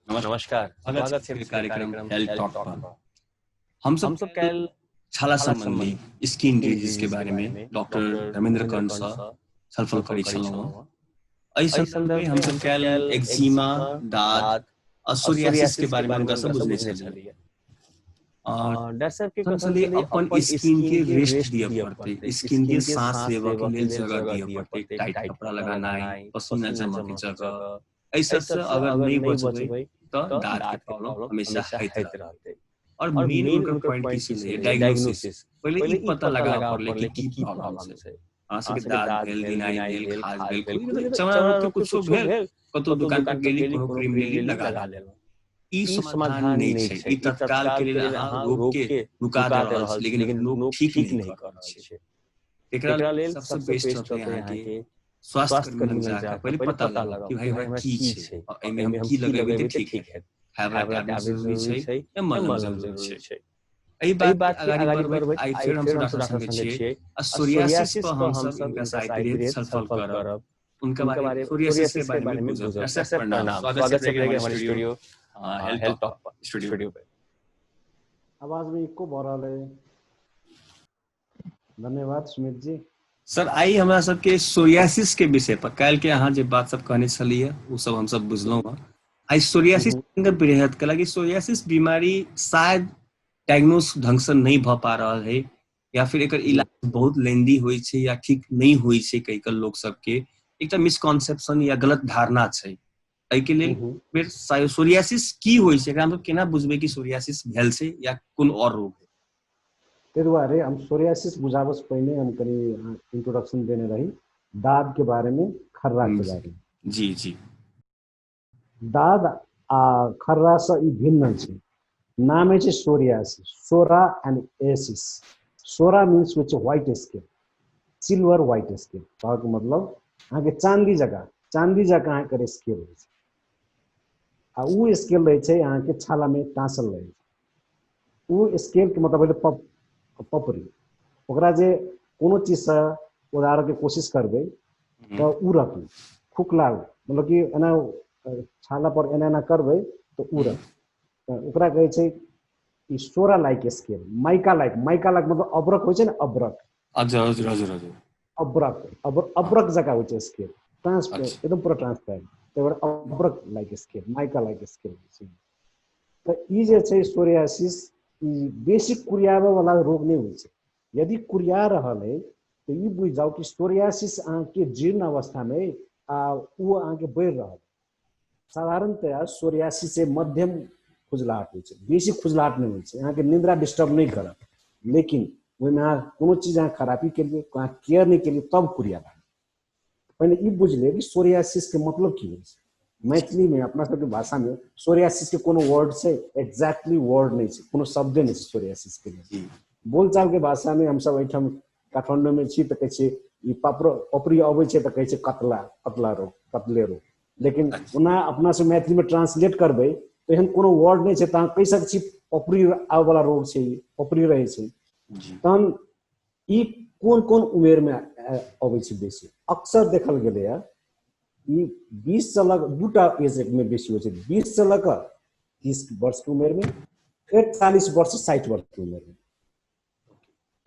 नमस्कार, स्वागत स्वागत छै छै कार्यक्रम कार्यक्रम हेल्थ हेल्थ टॉक टॉक पर। पर। हम सब हम सब काल्हि छाला छाला संबंधी संबंधी स्किन स्किन डिजीज के डिजीज के बारे बारे में में डॉक्टर डॉक्टर धर्मेंद्र धर्मेंद्र कर्ण कर्ण सँ सँ छलफल छलफल करै करै छलहुँ। छलहुँ। एहि एहि संदर्भ में संदर्भ हम में सब हम सब काल्हि काल्हि एक्जिमा, एक्जिमा, दाद दाद आ आ सोरियासिस के सोरियासिस के बारे में बारे में हुनका सँ हुनका सँ बुझने बुझने छलियै। छलियै। आ डॉक्टर साहब के कथन कथन छलै छलै अपन अपन स्किन के स्किन के रेस्ट रेस्ट दिअ दिअ पड़तै, पड़तै, स्किन के स्किन के साँस साँस लेबऽ के लेबऽ के लेल लेल जगह जगह दिअ दिअ पड़तै, पड़तै, टाइट टाइट कपड़ा कपड़ा लगानाइ, लगानाइ, पसीना पसीना जमऽ के जमऽ के जगह, जगह, एहि एहि सब सँ सब सँ अगर अगर नहि नहि बचबै बचबै तऽ तऽ दाद के दाद के प्रॉब्लम प्रॉब्लम हमेशा हमेशा होइत होइत रहतै। रहतै। और और मेन मेन हुनकर हुनकर पॉइंट की पॉइंट की छलै छलै डायग्नोसिस। डायग्नोसिस। पहिले पहिले ई ई पता पता लगाबऽ लगाबऽ पड़लै कि पड़लै कि की की प्रॉब्लम प्रॉब्लम छै। छै। अहाँ अहाँ सबके सबके दाद दाद भेल, भेल, घिनाइ घिनाइ भेल, भेल, खाज खाज भेल, भेल, कोइ मतलब चमड़ा चमड़ा रोग के रोग के कुछो कुछो भेल, भेल, कतौ कतौ दुकान पर दुकान पर गेली गेली कोनो कोनो क्रीम क्रीम लेली लेली लगा लगा लेली। लेलहुँ। ई ई समाधान समाधान नहि नहि छै। छै। ई ई तत्काल के तत्काल लेल के लेल अहाँ अहाँ रोग रोग के के रुका रुका दऽ दऽ रहल रहल छी, छी, लेकिन लेकिन लोग लोग ठीक ठीक नहि नहि कऽ कऽ रहल रहल छै। छै। एकरा एकरा लेल लेल सबसँ सबसँ बेस्ट बेस्ट रहतै रहतै अहाँके अहाँके स्वास्थ्य स्वास्थ्य कर्मी लग कर्मी लग जाकऽ जाकऽ पहिले पहिले पता पता लगाउ लगाउ कि भाई कि हमरा भाई हमरा की की छै छै आ आ एहिमे हम एहिमे हम की की लगेबै तऽ लगेबै तऽ ठीक ठीक हेतै। हैत। खायवला खायवला टैबलेट टैबलेट जरूरी जरूरी छै छै या या मलहम मलहम जरूरी जरूरी छै। छै। एहि एहि बात के बात के अगाडि अगाडि बढ़बैत बढ़बैत आइ आइ फेर फेर हमसब हमसब डॉक्टर डॉक्टर संगे संगे छियै छियै आ आ सोरियासिस सोरियासिस पर पर हमसब हमसब हिनका हिनका सँ आइ से आइ फेर फेर छलफल छलफल करब। करब। उनका उनका बारे बारे सोरियासिस के सोरियासिस के बारे में बारे में बुझब। बुझब। डॉक्टर डॉक्टर साहब साहब प्रणाम, प्रणाम, स्वागत छै स्वागत छै अपने के अपने के हमर हमारे studio studio health health talk talk पर स्टूडियो। स्टूडियो पे। आवाजमे इको भऽ रहल अइ। धन्यवाद सुमित जी। सर आइ हमरा सबके सोरियासिस के विषय पर काल्हि के अहाँ जे बात सब कहने छलियै ओ सब हमसब बुझलहुँ हँ। आइ सोरियासिस बृहद कला कि सोरियासिस बीमारी शायद डायग्नोस ढंग से नहीं भऽ पा रहल है या फिर एकर इलाज बहुत लेंदी होइ छै या ठीक नहीं होइ छै कहि कऽ लोक सबके एकटा मिसकॉन्सेप्शन या गलत धारणा छै। एहिके लेल फेर सोरियासिस की होइ छै, एकरा हमसब केना बुझबै कि सोरियासिस भेल छै या कोनो और रोग है? ताहि दुआरे हम सोरियासिस बुझाबऽ पहिने हम कनि इंट्रोडक्शन देने रही दाद के बारे में, खर्रा के बारे में। जी जी। दाद आ खर्रा से ई भिन्न छै। नामे छै psoriasis, psora and asis. Psora means होइ छै white scale, silver white scale. कहऽके मतलब अहाँके चांदी जकाँ, चांदी जकाँ अहाँके स्केल होइ छै आ उ स्केल रहै छै अहाँके छालामे टाँसल रहै छै। उ स्केलके मतलब भेलै पपड़ी। ओकरा जे कोनो चीजसँ उदारऽके कोशिश करबै तऽ उ रहतै खुखला, मतलब कि एना छाला पर एना एना करबै तऽ उ रहतै। तऽ ओकरा कहै छै ई psora like scale, mica like. Mica like मतलब अब्रक होइ छै ने, अब्रक। हजुर हजुर हजुर हजुर। अब्रक अब्रक जकाँ होइ छै स्केल, ट्रांसपेरेंट, एकदम पूरा ट्रांसपेरेंट। ताहि दुआरे अब्रक like scale, mica like scale होइ छै। तऽ ई जे छै सोरियासिस, ई बेसी कुरियाबऽ वाला रोग नहि होइ छै। यदि कुरिया रहल अइ तऽ ई बुझि जाउ कि सोरियासिस अहाँके जीर्ण अवस्थामे आ ओ अहाँके बढ़ि रहल। साधारणतया सोरियासिस से मध्यम खुजलाहट होइ छै, बेसी खुजलाहट नहि होइ छै, अहाँके निद्रा डिस्टर्ब नहि करत, लेकिन ओहिमे अहाँ कोनो चीज अहाँ खराबी केलियै, अहाँ केयर नहि केलियै, तब कुरिया लागत। पहिने ई बुझि लिअ कि सोरियासिसके मतलब की होइ छै। मैथिलीमे अपना सबके भाषामे सोरियासिसके कोनो वर्ड छै? एक्जैक्टली वर्ड नहि छै, कोनो शब्दे नहि छै सोरियासिसके लेल। बोलचालके भाषामे हमसब एहिठाम काठमाण्डूमे छी तऽ कहै छियै ई पपड़ी अबै छै तऽ कहै छै कतला, कतला रोग, कतले रोग। लेकिन ओना अपना सब मैथिलीमे ट्रांसलेट करबै तऽ एहन कोनो वर्ड नहि छै, तऽ अहाँ कहि सकै छी पपड़ी आबैवला रोग छै, ई पपड़ी रहै छै। तहन ई कोन कोन उमेरमे अबै छै बेसी? अक्सर देखल गेलैए ई 20 से लऽ दूटा एज मे बेसी होइ छै, 20 से लऽ कऽ 30 वर्षके उमेरमे, फेर 40 वर्ष 60 वर्षके उमेरमे।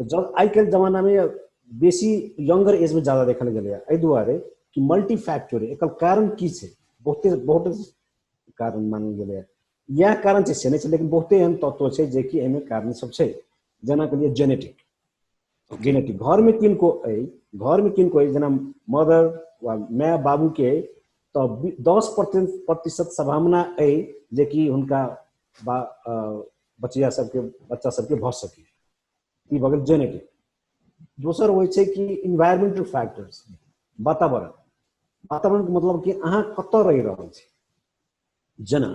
तऽ जब आइ काल्हि जमानामे बेसी यंगर एजमे ज्यादा देखल गेलैए, एहि दुआरे कि मल्टी फैक्टोरी। एकर कारण की छै? बहुते बहुत कारण मानल गेलैए। इएह कारण छै से नहि छै, लेकिन बहुते एहन तत्व छै जेकि एहिमे कारण सब छै। जेना कहलियै जेनेटिक, जेनेटिक घरमे किनको अइ, घरमे किनको अइ, जेना मदर वा माय बाबूके अइ, तऽ 10% संभावना अइ जेकि हुनका बचिया सबके, बच्चा सबके भऽ सकै। ई भऽ गेल जेनेटिक। दोसर होइ छै कि इन्वायरमेंटल फैक्टर्स, वातावरण। वातावरणके मतलब कि अहाँ कतऽ रहि रहल छी। जेना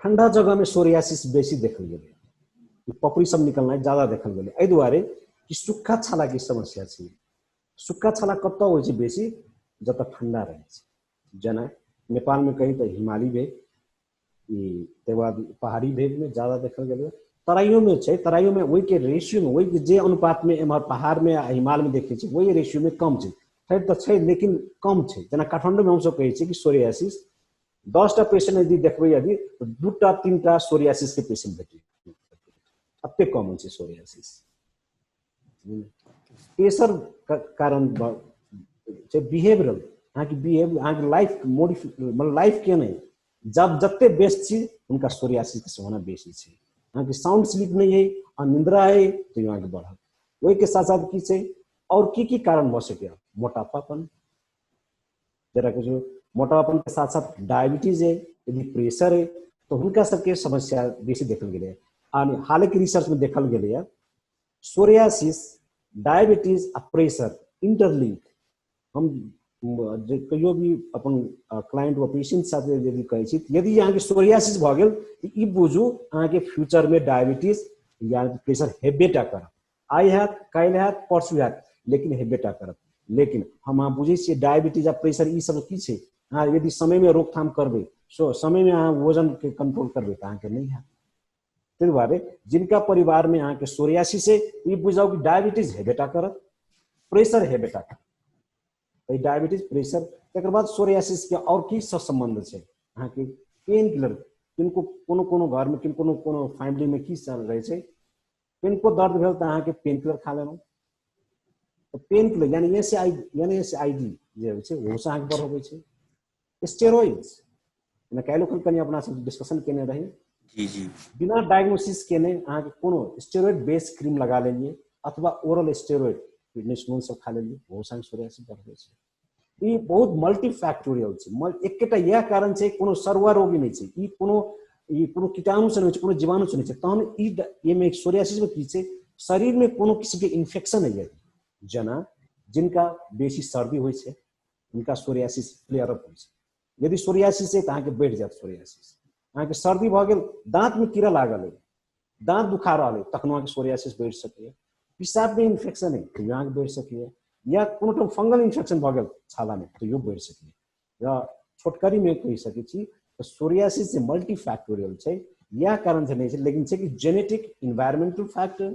ठंडा जगहमे सोरियासिस बेसी देखल गेलै, पपड़ी सब निकलनाइ ज्यादा देखल गेलै, एहि दुआरे कि सुक्खा छालाके समस्या छै। सुक्खा छाला कतऽ होइ छै बेसी? जतऽ ठंडा रहै छै। जेना नेपालमे कही तऽ हिमाली भेग, ई ताहिके बाद पहाड़ी भेगमे ज्यादा देखल गेलै। तराइयोमे छै, तराइयोमे ओहिके रेशियोमे, ओहिके जे अनुपातमे एम्हर पहाड़मे आ हिमालमे देखै छै ओहि रेशियोमे कम छै। खैर तऽ छै लेकिन कम छै। जेना काठमाण्डूमे हमसब कहै छियै कि सोरियासिस 10टा पेशेंट यदि देखबै यदि तऽ 2टा 3टा सोरियासिस के पेशेंट भेटै, एते कम होइ छै सोरियासिस। तेसर कारण छै बिहेवियरल, अहाँके बिहेव, अहाँके लाइफ मोडिफाई, मतलब लाइफ के नहि, जब जते व्यस्त छी हुनका सोरियासिस के सम्भावना बेसी छै। अहाँके साउंड स्लीप नहि अइ, अनिंद्रा अइ, तऽ अहाँके बढ़त। ओहिके साथ साथ की छै और की की कारण भऽ सकैए, मोटापापन, जेना कि मोटापापन के साथ साथ डायबिटीज अइ, यदि प्रेशर अइ, तऽ हुनका सबके समस्या बेसी देखल गेलै। आ हालके रिसर्च में देखल गेलैए सोरियासिस, डायबिटीज आ प्रेशर इंटरलिंक। हम जे कहियो भी अपन क्लाइंट वा पेशेंट साथ यदि कहै छी, यदि अहाँके सोरियासिस भऽ गेल तऽ ई बुझू अहाँके फ्यूचरमे डायबिटीज या प्रेशर हेबेटा करत, आइ हैत, काल्हि हैत, परसू हैत, लेकिन हेबेटा करत। लेकिन हम अहाँ बुझै छियै डायबिटीज आ प्रेशर ई सब की छै, अहाँ यदि समयमे रोकथाम करबै, सो समयमे अहाँ वजनके कंट्रोल करबै तऽ अहाँके नहि हैत। ताहि दुआरे जिनका परिवारमे अहाँके सोरियासिस है, ई बुझाउ कि डायबिटीज हेबेटा करत, प्रेशर हेबेटा करत। तऽ डायबिटीज, प्रेशर, तकर बाद सोरियासिस के और की सब सम्बन्ध छै, अहाँके पेन किलर, किनको कोनो कोनो घरमे, किनको कोनो कोनो फैमिलीमे की सब रहै छै, किनको दर्द भेल तऽ अहाँके पेन किलर खा लेलहुँ, तऽ पेन किलर यानी एस I, यानी एस I D जे होइ छै ओहोसँ अहाँके बढ़बै छै। स्टेरॉइड्स, जेना काल्हिओ खन कनि अपना सब डिस्कशन केने रही, जी जी, बिना डायग्नोसिस केने अहाँके कोनो स्टेरॉइड बेस क्रीम लगा लेलियै अथवा ओरल स्टेरॉइड प्रेडनिसोलोन सब खा लेलियै, ओहो सँ सोरियासिस बढ़बै छै। ई बहुत मल्टी फैक्टोरियल छै, एकेटा इएह कारण छै, कोनो सरुआ रोगी नहि छै, ई कोनो कीटाणु से नहि छै, कोनो जीवाणु से नहि छै। तहन ई एहिमे सोरियासिसमे की छै, शरीरमे कोनो किसिमके इन्फेक्शन नहि यदि, जेना जिनका बेसी सर्दी होइ छै हुनका सोरियासिस फ्लेयर अप होइ छै। यदि सोरियासिस छै तऽ अहाँके बढ़ि जायत सोरियासिस। अहाँके सर्दी भऽ गेल, दाँतमे कीड़ा लागल अइ, दाँत दुखा रहल अइ, तखनो अहाँके सोरियासिस बढ़ि सकैए। पिसाबमे इन्फेक्शन अइ तैयो अहाँके बढ़ि सकैए, या कोनो ठाम फंगल इन्फेक्शन भऽ गेल छालामे तैयो बढ़ि सकैए। र छोटकरीमे कहि सकै छी तऽ सोरियासिस जे मल्टी फैक्टोरियल छै, इएह कारण से नहि छै, लेकिन छै कि जेनेटिक, इन्वायरमेंटल फैक्टर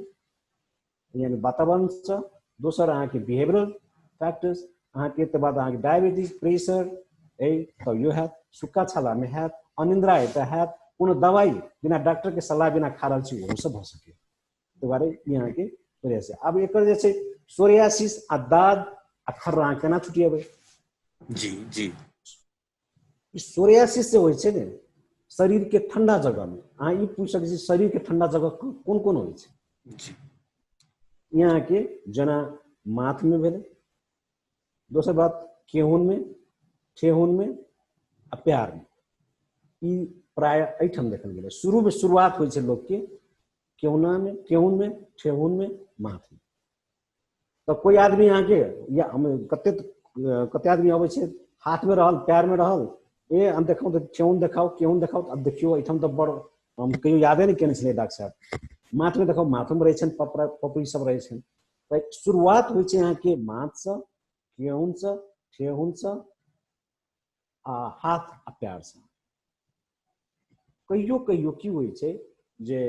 यानी वातावरणसँ, दोसर अहाँके बिहेवियरल फैक्टर्स, अहाँके तकर बाद अहाँके डायबिटीज, प्रेशर अइ तभियो हैत, सुक्का छालामे हैत, अनिन्द्रा अइ तऽ हैत, कोनो दवाइ बिना डॉक्टरके सलाह बिना खा रहल छी ओहो सब भऽ सकैए। ताहि दुआरे ई अहाँके सोरियासिस। आब एकर जे छै सोरियासिस आ दाद आ खर्रा अहाँ केना छुटिएबै? जी जी। ई सोरियासिस जे होइ छै ने शरीरके ठंडा जगहमे, अहाँ ई पूछि सकै छी शरीरके ठंडा जगह कोन कोन होइ छै? यहाँके जेना माथमे भेलै, दोसर बात केहुनमे, ठेहुनमे आ प्यारमे, ई प्राय एहिठाम देखल गेलै। शुरूमे शुरुआत होइ छै लोकके केहुनामे, केहुनमे, ठेहुनमे, माथमे। तऽ कोइ आदमी अहाँके या हम कते कते आदमी अबै छै, हाथमे रहल, पैरमे रहल, ए हम देखाउ तऽ ठेहुन देखाउ, केहुन देखाउ, आब देखियौ एहिठाम तऽ बड़ हम कहियो यादे नहि केने छलियै डॉक्टर साहब। माथमे देखाउ, माथोमे रहै छनि पपड़ा पपड़ी सब रहै छनि। तऽ शुरुआत होइ छै अहाँके माथसँ, केहुनसँ, ठेहुनसँ आ हाथ आ पैरसँ। कहियो कहियो की होइ छै जे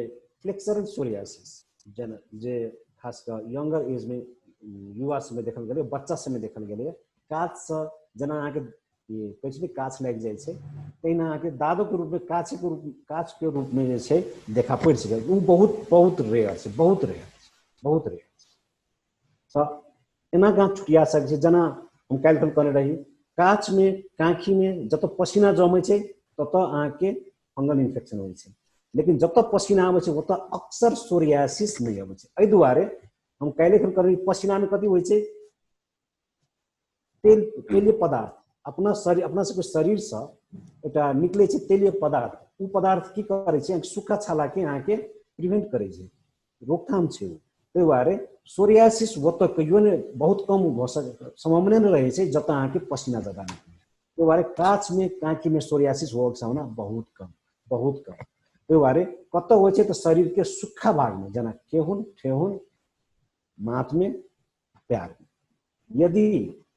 फ्लेक्सरल सोरियासिस जेना जे खास कऽ यंगर एजमे, युवा सबमे देखल गेलै, बच्चा सबमे देखल गेलै, काजसँ जेना अहाँके कहै छै ने काछ लागि जाइ छै, तहिना अहाँके दादोके रूपमे काछेके रूप काछके रूपमे जे छै देखा पड़ि सकै। ओ बहुत बहुत रेयर छै, बहुत रेयर छै, बहुत रेयर छै। तऽ एना कहाँ छुटिया सकै छै? जेना हम काल्हि खन कहने रही, काछमे काँखीमे जतऽ पसीना जमै छै ततऽ अहाँके फंगल इन्फेक्शन होइ छै, लेकिन जतऽ पसीना आबै छै ओतऽ अक्सर सोरियासिस नहि अबै छै। एहि दुआरे हम काल्हि खन कहने रही, पसीनामे कथी होइ छै? तेल, तेलीय पदार्थ अपना शरीर, अपना सबके शरीरसँ एकटा निकलै छै तेलीय पदार्थ। ओ पदार्थ की करै छै? सूखा छालाके अहाँके प्रिवेंट करै छै, रोकथाम छै ओ। ताहि दुआरे सोरियासिस ओतऽ कहियो नहि, बहुत कम भऽ सक सम्भावना नहि रहै छै जतऽ अहाँके पसीना ज्यादा निकलै। ताहि दुआरे काछमे काँखीमे सोरियासिस होबऽके सम्भावना बहुत कम, बहुत कम। ताहि दुआरे कतऽ होइ छै तऽ शरीरके सूखा भागमे, जेना केहुन, ठेहुन, माथमे, पैरमे। यदि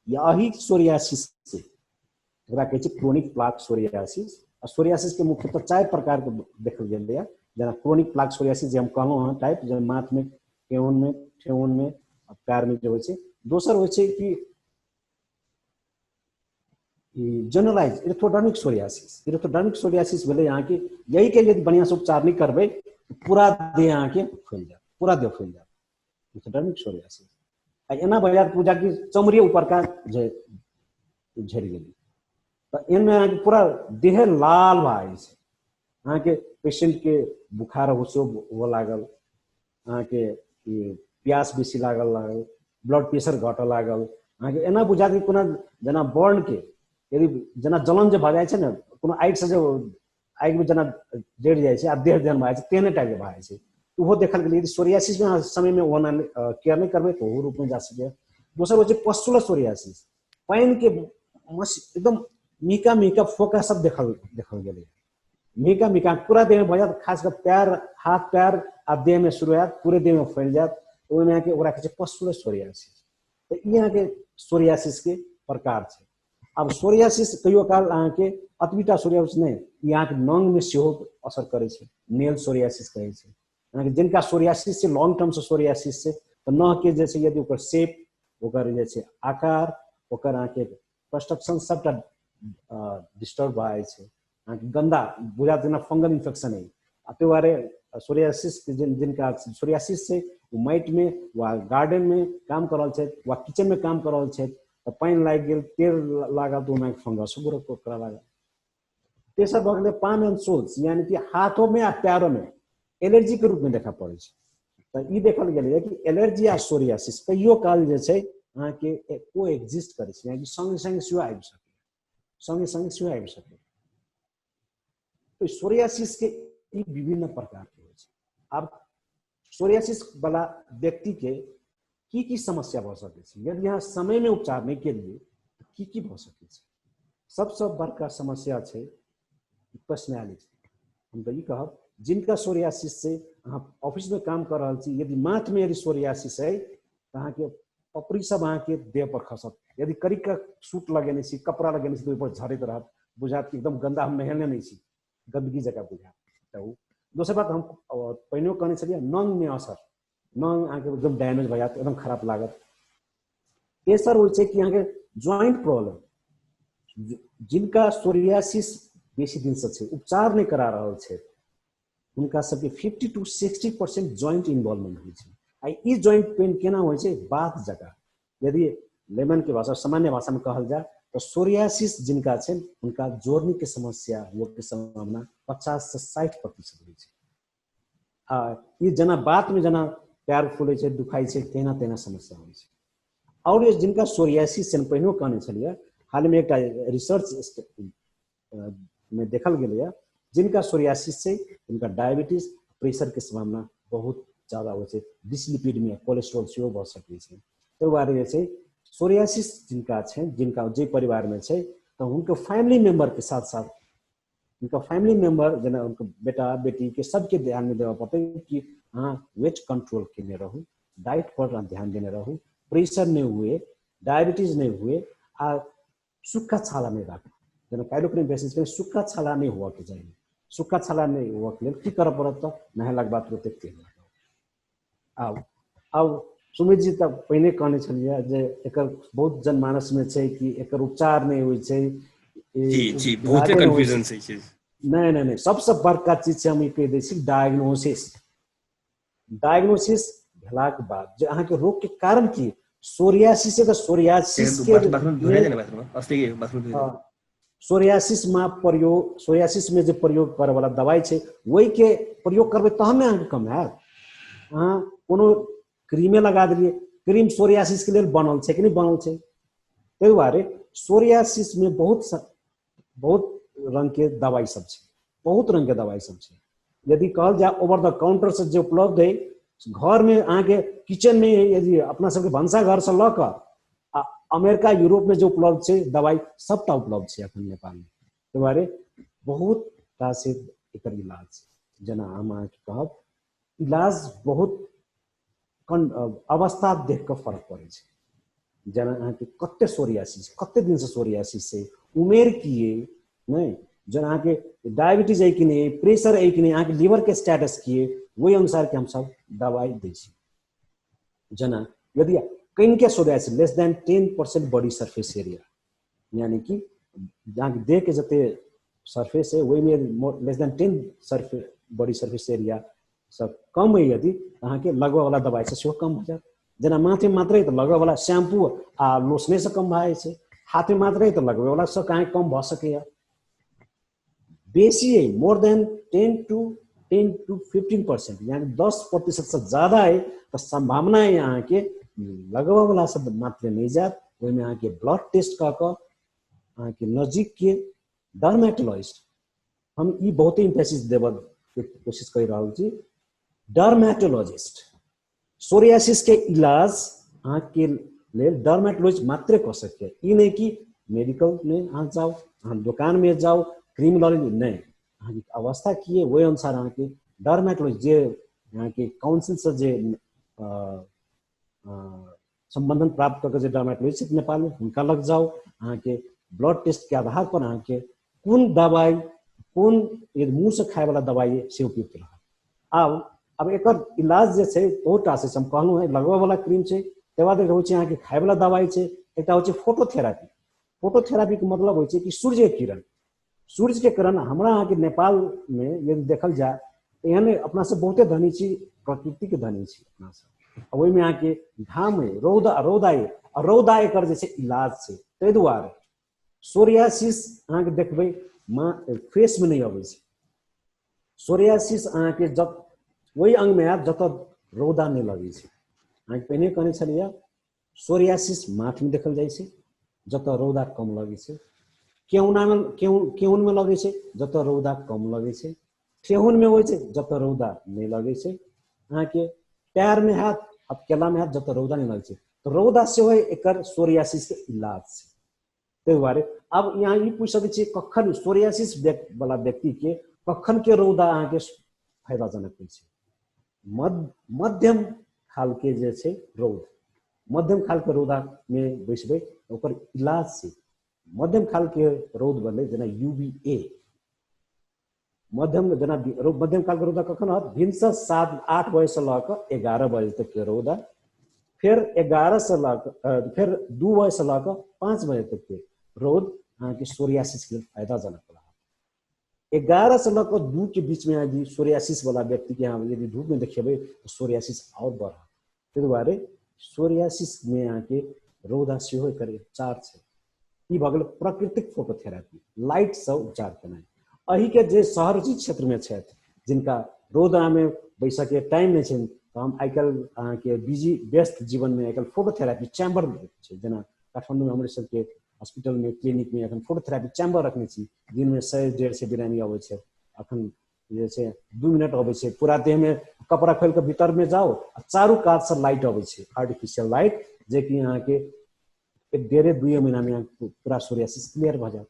एहि सोरियासिस से, एकरा कहै छै क्रोनिक प्लाक सोरियासिस, आ सोरियासिस के मुख्यतः 4 प्रकार के देखल गेलैए, जेना क्रोनिक प्लाक सोरियासिस जे हम कहलहुँ हँ टाइप, जे माथमे, केहुनमे, ठेहुनमे आ पैरमे जे होइ छै। दोसर होइ छै कि ई जनरलाइज इरेथ्रोडर्मिक सोरियासिस। इरेथ्रोडर्मिक सोरियासिस भेलै अहाँके यहीके यदि बढ़िआँसँ उपचार नहि करबै पूरा देह अहाँके फैल जायत, पूरा देह फैल जायत इरेथ्रोडर्मिक सोरियासिस। आ एना भऽ जायत पूजा कि चमड़ी ऊपरका झड़ि गेलै, तऽ एहिमे अहाँके पूरा देह लाल भऽ जाइ छै। अहाँके पेशेंटके बुखार सेहो हुअ लागल, अहाँके प्यास बेसी लागल लागल, ब्लड प्रेशर घटऽ लागल, अहाँके एना बुझायत कि कोनो जेना बर्नके यदि जेना जलन जे भऽ जाइ छै ने, कोनो आगिसँ जे आगिमे जेना जरि जाइ छै आ देह जहन भऽ जाइ छै तेहने टाइपके भऽ जाइ छै। ओहो देखल गेलै। यदि सोरियासिसमे अहाँ समयमे ओना केयर नहि करबै तऽ ओहो रूपमे जा सकैए। दोसर होइ छै पस्टुलर सोरियासिस, पानिके एकदम मिका मिका फोका सब देखल देखल गेलै, मिका मिका पूरा देहमे भऽ जायत, खास कऽ पैर हाथ पैर आ देहमे शुरू होयत, पूरे देहमे फैल जायत, ओहिमे अहाँके ओकरा कहै छै पस्टुलर सोरियासिस। तऽ ई अहाँके सोरियासिसके प्रकार छै। आब सोरियासिस कहियो काल अहाँके अतबीटा सोरियासिस नहि, ई अहाँके नंगमे सेहो असर करै छै, नेल सोरियासिस कहै छै। अहाँके जिनका सोरियासिस छै, लॉन्ग टर्मसँ सोरियासिस छै, तऽ नहके जे छै यदि ओकर शेप, ओकर जे छै आकार, ओकर अहाँके कंस्ट्रक्शन सबटा डिस्टर्ब भऽ जाइ छै, अहाँके गन्दा बुझायत जेना फंगल इन्फेक्शन अइ। आ ताहि दुआरे सोरियासिस जिनका सोरियासिस छै ओ माटिमे वा गार्डनमे काम कऽ रहल छथि वा किचनमे काम कऽ रहल छथि तऽ पानि लागि गेल, तेल लागल, तऽ ओहिमे फंगस ग्रो करऽ लागल। तेसर भऽ गेलै पाम एंड सोल्स, यानी कि हाथोमे आ पैरोमे एलर्जीके रूपमे देखा पड़ै छै। तऽ ई देखल गेलैए कि एलर्जी आ सोरियासिस कहियो काल जे छै अहाँके को एक्जिस्ट करै छै, यानी कि सङ्गे सङ्गे सेहो आबि सकैए, सङ्गे सङ्गे सेहो आबि सकैए। तऽ सोरियासिसके ई विभिन्न प्रकारके होइ छै। आब सोरियासिस वाला व्यक्तिके की की समस्या भऽ सकै छै, यदि अहाँ समयमे उपचार नहि केलियै तऽ की की भऽ सकै छै। सबसँ बड़का समस्या छै पर्सनैलिटी। हम तऽ ई कहब जिनका सोरियासिस छै, अहाँ ऑफिसमे काम कऽ रहल छी, यदि माथमे यदि सोरियासिस अइ तऽ अहाँके पपड़ी सब अहाँके देह पर खसत, यदि करिक सूट लगेने छी, कपड़ा लगेने छी तऽ ओहिपर झड़ैत रहत, बुझायत कि एकदम गन्दा, हम नहेने नहि छी, गन्दगी जकाँ बुझायत। तऽ ओ दोसर बात हम पहिनेहो कहने छलियै, नंगमे असर, नंग अहाँके एकदम डैमेज भऽ जायत, एकदम खराब लागत। तेसर होइ छै कि अहाँके ज्वाइंट प्रॉब्लम, जिनका सोरियासिस बेसी दिनसँ छै, उपचार नहि करा रहल छै, हुनका सबके 50 टू 60% ज्वाइंट इन्वॉल्वमेंट होइ छै। आ ई ज्वाइंट पेन केना होइ छै, बात जकाँ, यदि लेमनके भाषा सामान्य भाषामे कहल जाय तऽ सोरियासिस जिनका छै हुनका जोड़नीके समस्या होबके सम्भावना 50 से 60% होइ छै। आ ई जेना बातमे जेना पैर फूलै छै, दुखाइ छै, तेना तेना समस्या होइ छै। आओर जे जिनका सोरियासिस छै, पहिनो कहने छलियै, हालमे एकटा रिसर्च मे देखल गेलैए, जिनका सोरियासिस छै हुनका डायबिटीज प्रेशरके सम्भावना बहुत ज्यादा होइ छै, डिसलिपिडमिया कोलेस्ट्रॉल सेहो भऽ सकै छै। ताहि दुआरे जे छै सोरियासिस जिनका छै, जिनका जे परिवारमे छै, तऽ हुनकर फैमिली मेम्बरके साथ साथ हुनका फैमिली मेम्बर जेना हुनकर बेटा बेटीके सबके ध्यानमे देबऽ पड़तै कि अहाँ वेट कंट्रोल केने रहू, डाइट पर ध्यान देने रहू, प्रेशर नहि हुए, डायबिटीज नहि हुए आ सुक्खा छाला नहि राखू। जेना काल्हिो पनि बेसिस करी सुक्खा छाला नहि हुअके चाही। सुक्खा छाला नहि हुअके लेल की करऽ पड़त तऽ नहेलाक बाद तुरते तेल लगाउ। आब आब सुमित जी तऽ पहिने कहने छलियै जे एकर बहुत जनमानसमे छै कि एकर उपचार नहि होइ छै। जी जी, बहुते कंफ्यूजन छै चीज। नहि नहि नहि, सबसँ बड़का चीज छै, हम ई कहि दै छी, डायग्नोसिस। डायग्नोसिस भेलाक बाद जे अहाँके रोग के कारण की, सोरियासिस तऽ सोरियासिस के सोरियासिस में प्रयोग, सोरियासिस में जे प्रयोग करे वाला दवाई छै ओहि के प्रयोग करबै तहन ने अहाँके कम हैत। अहाँ कोनो क्रीमे लगा देलियै, क्रीम सोरियासिस के लेल बनल छै कि नहि बनल छै? ताहि दुआरे सोरियासिस में बहुत बहुत रंग के दवाई सब छै, बहुत रंग के दवाई सब छै। यदि कहल जाय ओवर द काउंटर से जे उपलब्ध है घर में, अहाँके किचन में, यदि अपना सबके भनसा घर से लऽ कऽ आ अमेरिका यूरोप में जे उपलब्ध छै दवाई सबटा उपलब्ध छै अखन नेपाल में। ताहि दुआरे बहुत रास एकर इलाज छै। जेना हम अहाँके कहब, इलाज बहुत अवस्था देख कऽ फर्क पड़ै छै। जेना अहाँके कते सोरियासिस, कते दिनसँ सोरियासिस छै, उमेर की अइ, नहि जेना अहाँके डायबिटीज अइ कि नहि, प्रेशर अइ कि नहि, अहाँके लीवरके स्टेटस की अइ, ओहि अनुसारके हमसब दवाइ दै छी। जेना यदि कनिके psoriasis less than 10% body surface area, यानी कि अहाँके देहके जते सरफेस अइ ओहिमे less than 10 सरफे body surface area सँ कम अइ यदि, अहाँके लगबयवला दबाइसँ सेहो कम भऽ जायत। जेना माथे मात्रे तऽ लगबयवला शैम्पू आ लोशनेसँ कम भऽ जाइ छै, हाथमे मात्रे तऽ लगबयवला सँ कहाँ कम भऽ सकैए। बेसी अइ मोर देन 10 to 15%, यानि 10%सँ ज्यादा अइ तऽ सम्भावना अइ अहाँके लगबयवला सब मात्रे नहि जायत। ओहिमे अहाँके ब्लड टेस्ट कऽ कऽ अहाँके नजदीकके डर्मेटोलॉजिस्ट, हम ई बहुते इम्फेसिस देबऽ के कोशिश करि रहल छी, डर्मेटोलॉजिस्ट, सोरियासिस के इलाज अहाँके लेल डर्मेटोलॉजिस्ट मात्रे कऽ सकैए। ई नहि कि मेडिकलमे अहाँ जाउ, अहाँ दोकानमे जाउ, क्रीम लऽ लेली, नहि। अहाँके अवस्था की अइ ओहि अनुसार अहाँके डर्मेटोलॉजिस्ट जे अहाँके काउन्सिलसँ जे सम्बन्धन प्राप्त कऽ के जे डर्मेटोलॉजिस्ट छथि नेपालमे, हुनका लग जाउ। अहाँके ब्लड टेस्टके आधार पर अहाँके कोन दबाइ, कोन यदि मुँहसँ खायवला दबाइ अइ से उपयुक्त रहत। आब आब एकर इलाज जे छै बहुत रास छै। हम कहलहुँ हेँ, लगबयवला क्रीम छै, तकर बाद होइ छै अहाँके खायवला दबाइ छै, एकटा होइ छै फोटोथेरापी। फोटोथेरापीके मतलब होइ छै कि सूर्यके किरण, सूर्यके किरण। हमरा अहाँके नेपालमे यदि देखल जाय तऽ एहन अपना सब बहुते धनी छी, प्रकृतिके धनी छी अपना सब। ओहिमे अहाँके घाम अइ, रौदा, रौदा अइ, आ रौदा एकर जे छै इलाज छै। ताहि दुआरे सोरियासिस अहाँके देखबै मा फेसमे नहि अबै छै। सोरियासिस अहाँके जब ओहि अङ्गमे आयत जतऽ रौदा नहि लगै छै। अहाँके पहिने कहने छलियै, सोरियासिस माथमे देखल जाइ छै जतऽ रौदा कम लगै छै, केहुनामे, केहुनमे लगै छै जतऽ रौदा कम लगै छै, ठेहुनमे होइ छै जतऽ रौदा नहि लगै छै, अहाँके पैरमे हैत, हथकेलामे हैत जतऽ रौदा नहि लगै छै। तऽ रौदा सेहो एकर सोरियासिसके इलाज छै। ताहि दुआरे आब यहाँ ई पूछि सकै छियै, कखन सोरियासिस वाला व्यक्तिके कखन के रौदा अहाँके फायदाजनक होइ छै? मध्यम खालके जे छै रौद, मध्यम खालके रौदामे बैसबै, ओकर इलाज छै। मध्यम खालके रौद भेलै जेना यूवीए, मध्यम जेना मध्यम कालके रौदा कखन होत? भिनसर 7-8 बजेसँ लऽ कऽ 11 बजे तकके रौदा, फेर 11सँ लऽ कऽ, फेर 2 बजेसँ लऽ कऽ 5 बजे तकके रौद अहाँके सोरियासिसके लेल फायदाजनक रहत। 11सँ लऽ कऽ 2के बीचमे यदि सोरियासिस वाला व्यक्तिके अहाँ यदि धूपमे देखेबै तऽ सोरियासिस आओर बढ़त। ताहि दुआरे सोरियासिसमे अहाँके रौदा सेहो एकर उपचार छै। ई भऽ गेल प्राकृतिक फोटोथेरापी, लाइटसँ उपचार केनाइ। एहिके जे शहरी क्षेत्रमे छथि, जिनका रौदामे बैसऽके टाइम नहि छनि, तऽ हम आइकाल्हि अहाँके बिजी व्यस्त जीवनमे आइकाल्हि फोटोथेरापी चैम्बर छै। जेना काठमाण्डूमे हमरे सबके हॉस्पिटलमे, क्लिनिकमे एखन फोटोथेरापी चैम्बर रखने छी। दिनमे 100-150 बिरामी अबै छै। अखन जे छै 2 मिनट अबै छै, पूरा देहमे कपड़ा खोलि कऽ भीतरमे जाउ आ चारू कातसँ लाइट अबै छै, आर्टिफिशियल लाइट, जेकि अहाँके एक डेढ़े दुइए महीनामे अहाँके पूरा सोरियासिस क्लियर भऽ जायत,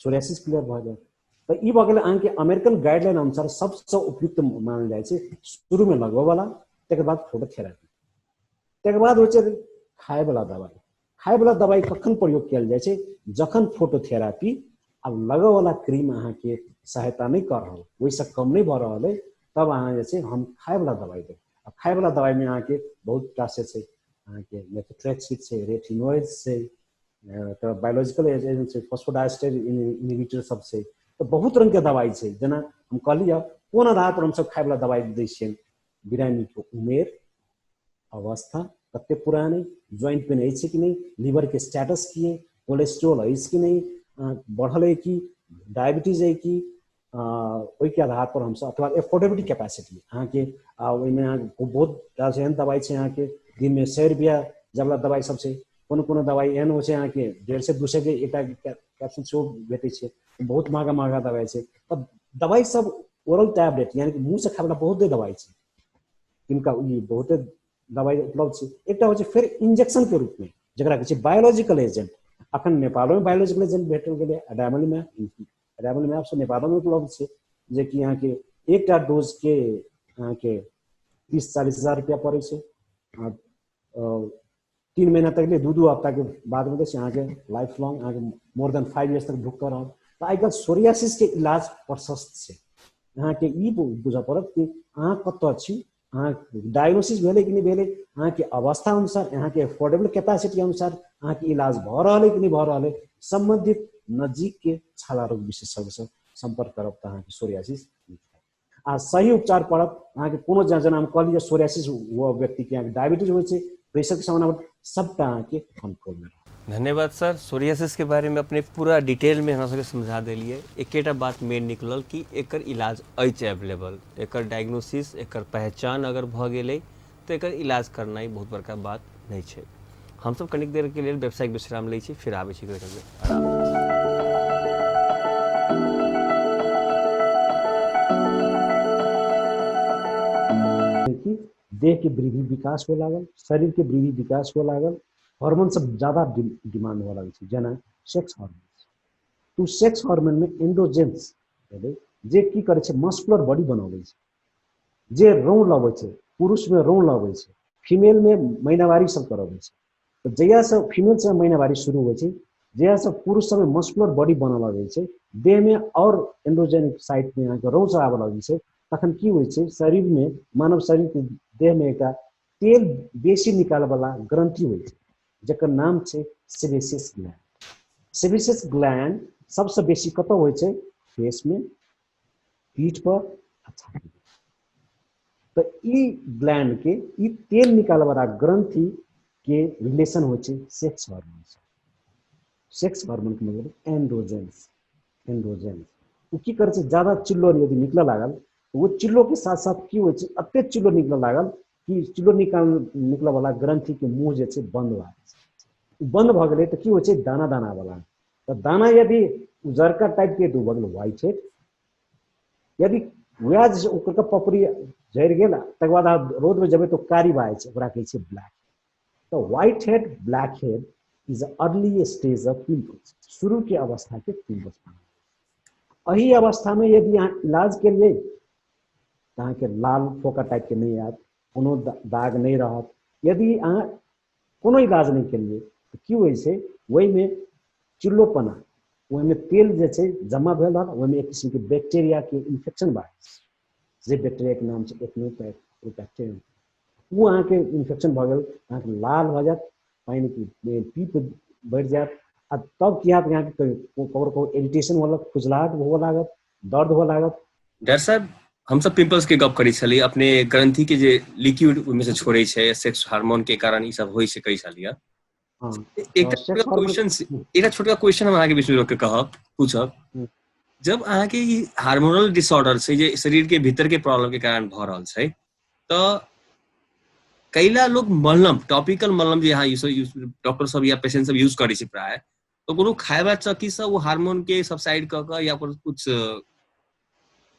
सोरियासिस क्लियर भऽ जायत। तऽ ई भऽ गेल अहाँके अमेरिकन गाइडलाइन अनुसार सबसँ उपयुक्त मानल जाइ छै शुरूमे लगबयवला, तकर बाद फोटोथेरापी, तकर बाद होइ छै खायवला दबाइ। खायवला दबाइ कखन प्रयोग कयल जाइ छै? जखन फोटोथेरापी आ लगयवला क्रीम अहाँके सहायता नहि कऽ रहल, ओहिसँ कम नहि भऽ रहल अइ, तब अहाँ जे छै हम खायवला दबाइ देब। आ खायवला दबाइमे अहाँके बहुत रास छै, अहाँके मेथोट्रेक्सिट छै, रेटिनोइड्स छै, तऽ बायोलॉजिकल एजेंट छै, फॉस्फोडाइस्टर इनहिबिटर सब छै, तऽ बहुत रङ्गके दबाइ छै। जेना हम कहलियै, कोन आधार पर हमसब खायवला दबाइ दै छियनि? बिरामीके उमेर, अवस्था कते पुरान अइ, ज्वाइंट पेन अछि कि नहि, लीवरके स्टेटस की अइ, कोलेस्ट्रोल अछि कि नहि, बढ़ल अइ कि, डायबिटीज अइ कि, ओहिके आधार पर हमसब, अथवा एफोर्डेबिलिटी कैपेसिटी अहाँके। ओहिमे अहाँके बहुत रास एहन दबाइ छै, अहाँके दिनमे 100 रुपैआ जबला दबाइ सब छै। कोनो कोनो दबाइ एहन होइ छै, अहाँके 150-200के एकटा कैप्सूल सेहो भेटै छै। बहुत महगा महगा दबाइ छै। तऽ दबाइ सब ओरल टैबलेट, यानी कि मुँहसँ खायवला बहुते दबाइ छै, तिनका ई बहुते दबाइ उपलब्ध छै। एकटा होइ छै फेर इंजेक्शनके रूपमे, जकरा कहै छै बायोलॉजिकल एजेंट। अखन नेपालोमे बायोलॉजिकल एजेंट भेटल गेलै, एडामल मैप से नेपालोमे उपलब्ध छै, जेकि अहाँके एकटा डोजके अहाँके 30-40 हजार रुपैआ पड़ै छै। 3 महीना तक 2-2 हफ्ताके बादमे दै छै। अहाँके लाइफ लॉन्ग, अहाँके मोर देन 5 इयर्स तक भुगतऽ रहत। तऽ आइ काल्हि सोरियासिसके इलाज प्रशस्त छै। अहाँके ई बुझऽ पड़त कि अहाँ कतऽ छी। अहाँ डायग्नोसिस भेलै कि नहि भेलै, अहाँके अवस्था अनुसार, अहाँके एफोर्डेबल कैपेसिटी अनुसार अहाँके इलाज भऽ रहल है कि नहि भऽ रहल है, सम्बन्धित नजीक के छाला रोग विशेषज्ञसँ सम्पर्क करब तऽ अहाँके सोरियासिस आ सही उपचार पड़त। अहाँके कोनो जेना हम कहलियै सोरियासिस हुआ व्यक्तिके अहाँके डायबिटीज होइ छै, प्रेशरके सामना, सबटा अहाँके कंट्रोलमे रहत। धन्यवाद सर, सोरियासिस के बारे में अपने पूरा डिटेल में हमरा सबके समझा देलियै। एकेटा बात मेन निकलल कि एकर इलाज अछि अवेलेबल, एकर डायग्नोसिस, एकर पहचान अगर भऽ गेलै तऽ एकर इलाज करनाइ बहुत बड़का बात नहि छै। हमसब कनिक देर के लेल व्यावसायिक विश्राम लै छी, फिर आबै छी। देह के वृद्धि विकास हो लागल, शरीर के वृद्धि विकास हो लागल, हार्मोन सब ज्यादा डिमांड हुअ लगै छै, जेना सेक्स हार्मोन। तऽ सेक्स हार्मोनमे एंड्रोजेंस भेलै जे की करै छै, मस्कुलर बॉडी बनबै छै, जे रौं लबै छै, पुरुषमे रौं लबै छै, फीमेलमे महीनावारी सब करबै छै। तऽ जहियासँ फीमेल सब महीनावारी शुरू होइ छै, जहियासँ पुरुष सबमे मस्कुलर बॉडी बनऽ लगै छै, देहमे आओर एंड्रोजेनिक साइडमे अहाँके रौं सब आबऽ लगै छै, तखन की होइ छै, शरीरमे, मानव शरीरके देहमे एकटा तेल बेसी निकालऽवला ग्रन्थि होइ छै, जकर नाम छै सेबेसियस ग्लैंड। सेबेसियस ग्लैंड सबसँ बेसी कतऽ होइ छै? फेसमे, पीठ पर आ छाती। तऽ ई ग्लैंड के, ई तेल निकालऽवला ग्रन्थि के रिलेशन होइ छै सेक्स हार्मोन से। सेक्स हार्मोन के मतलब एंड्रोजेंस। एंड्रोजेंस ओ की करै छै, ज्यादा चिल्लो यदि निकलऽ लागल, ओ चिल्लो के साथ साथ की होइ छै, एते चिल्लो निकलऽ लागल कि चिल्लो निकलऽ वाला ग्रंथि के मुँह जे छै बंद भऽ जाइ छै। बंद भऽ गेलै तऽ की होइ छै, दाना दाना वाला। तऽ दाना यदि उजरका टाइप के तऽ भऽ गेल व्हाइट हेड। यदि वएह जे ओकर पपड़ी झड़ि गेल, तकर बाद अहाँ रौदमे जेबै तऽ कारी भऽ जाइ छै, ओकरा कहै छै ब्लैक। तऽ white head, black head is early stage of pimples, शुरू के अवस्था के पिम्पल्स। एहि अवस्था में यदि अहाँ इलाज केलियै तऽ अहाँके लाल फोका टाइप के नहि आयत, कोनो दाग नहि रहत। यदि अहाँ कोनो इलाज नहि केलियै तऽ की होइ छै, ओहिमे चिल्लोपना, ओहिमे तेल जे छै जमा भेल रहल, ओहिमे एक किसिमके बैक्टीरियाके इन्फेक्शन भऽ जाइ छै, जे बैक्टीरियाके नाम छै एक्नोबैक्टीरियम। ओ अहाँके इन्फेक्शन भऽ गेल, अहाँके लाल भऽ जायत, पानिके पीप बढ़ि जायत, आ तब की हैत, अहाँके ककरो ककरो इरिटेशन हुअ लागत, खुजलाहट हुअ लागत, दर्द हुअ लागत। डॉक्टर साहब, हमसब पिम्पल्स के गप करै छलियै, अपने ग्रंथि के जे लिक्विड ओहिमे से छोड़ै छै, सेक्स हार्मोन के कारण ई सब होइ छै कहै छलियै। एकटा क्वेश्चन, एकटा छोटका क्वेश्चन हम अहाँके बीच में रोक के कहब, पूछब, जब अहाँके ई हार्मोनल डिसऑर्डर छै जे शरीर के भीतर के प्रॉब्लम के कारण भऽ रहल छै, तऽ कैला लोग मलहम, टॉपिकल मलहम जे यहाँ डॉक्टर सब या पेशेंट सब यूज करै छै प्राय, तऽ कोनो खाय चक्की से ओ हार्मोन के सबसाइड कऽ कऽ या कुछ